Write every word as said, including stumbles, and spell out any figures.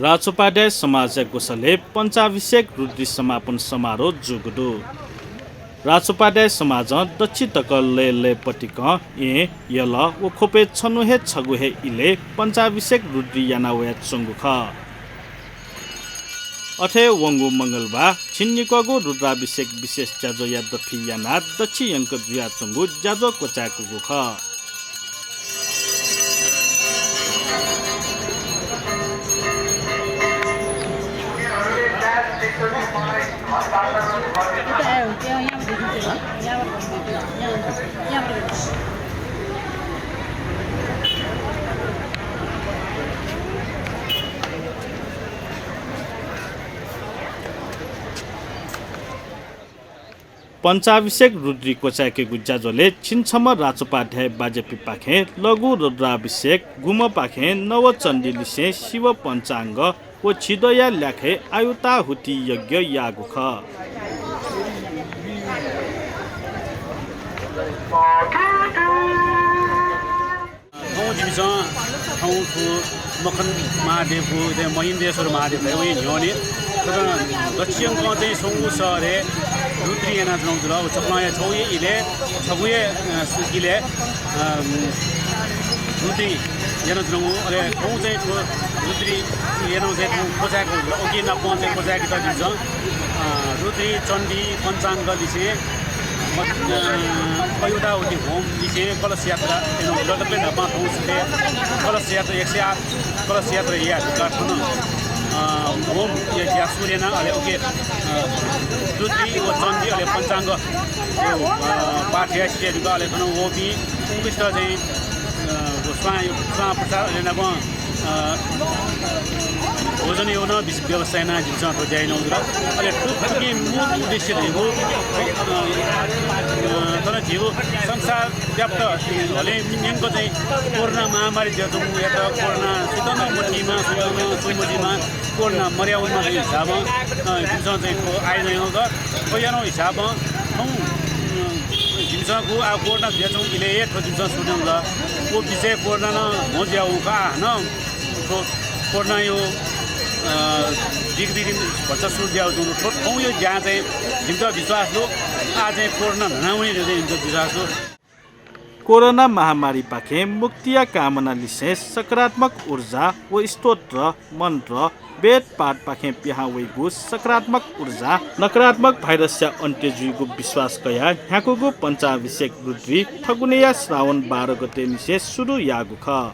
राजोपाध्याय समाजया ग्वसालय् पञ्चाभिषेक रुद्री समापन समारोह जूगु दु। राजोपाध्याय समाजं दच्छि तक लय्‌लय्‌पतिकं येँ, यल व ख्वपय् छन्हु हे छगू हे इलय् पञ्चाभिषेक रुद्री याना वयाच्वंगु खः। अथे वंगु मंगलबार झिंनिक्वःगु रुद्राभिषेक विशेष ज्याझ्वःया दथुइ यानाः दच्छि यंक जुयाच्वंगु ज्याझ्वः क्वचाय्‌कूगु खः। पञ्चाभिषेक रुद्री क्वचाय्‌केगु ज्याझ्वलय् झिंछम्ह राजोपाध्याय बाज्यापिंपाखें लघु रुद्राभिषेक, गुम्हपाखें नवचण्डीलिसें शिव पञ्चाङ्ग व झिद्वःया ल्याखय् आयुताहुति यज्ञ याःगु खः। थौं जिमिसं थौं थ्व मखन महादेवगु, चाहिँ महेन्द्रेश्वर महादेव धाइ, वया न्ह्यःने थ्व दच्छि यंकं चाहिँ स्वंगू शहरय् रुद्री यानाच्वनागु जुल। व चकलंया छगू हे इलय्, छगू हे, अ, इलय्, अ, रुद्री यानाच्वनागु। अले थौं चाहिँ थ्व रुद्री यानागु चाहिँ थौं क्वचाय्‌कूगु जुल। उकी नापं चाहिँ क्वचाय्‌केत जिमिसं, अ, रुद्री चण्डी पञ्चाङ्गलिसें म-, अ, अयुताहुति होमलिसें कलश यात्रा यानागु जुल। दकलय् न्हापां थौं सुथय् कलश यात्रा एक सय आठ कलश यात्रा याये धुंकाः थन, अ, होम या ज्या सुरु याना। अले उकी, अ, रुद्री व चण्डी अले पञ्चाङ्ग, अ, पाठ याये सिधये धुंकाः अले थन वःपिं उकिस्त चाहिँ, अ, स्वां, स्वां प्रसाद अले नापं अ, भोजनया नं बिस-, व्यवस्था यानाः जिमिसं थ्व ज्या यानागु जुल। अले थुकिया मूल उद्देश्य धइगु, अ, अ, थन झीगु संसार व्याप्त हलिं न्यंक चाहिँ कोरोना महामारी जुयाच्वंगु, यात कोरोना सुइत नं मथीमा, सुइत नं सुइ मजुइमा, कोरोना मर्या वनेमा धइगु हिसाबं, अ, जिमिसं चाहिँ थ्व आयोजना यानागु दु। थ्व यानागु हिसाबं थौं, अ, जिमिसं गु आः कोरोना जुयाच्वंगु इलय् हे थ्व जिमिसं सुरु यानागु दु। व बिचय् कोरोना नं म्हो जुयावंगु खः। आः हानं थ्व कोरोनाया, अ, दिग्विदिन भचा सुरु जुयाच्वंगु दु। थ्व थौंया ज्यां चाहिँ जिमित विश्वास दु, आः चाहिँ कोरोना न्हना वनी धइगु चाहिँ जिमित विश्वास दु। कोरोना महामारीपाखें मुक्तिया कामनालिसें सकारात्मक ऊर्जा व स्तोत्र, मन्त्र, वेद पाठपाखें पिहां वइगु सकारात्मक ऊर्जा नकारात्मक भाइरसया अन्त्य जुइगु विश्वास कयाः न्ह्याकूगु पञ्चाभिषेक रुद्री थगुनेया श्रावण बाह्र गतेनिसें सुरु याःगु खः।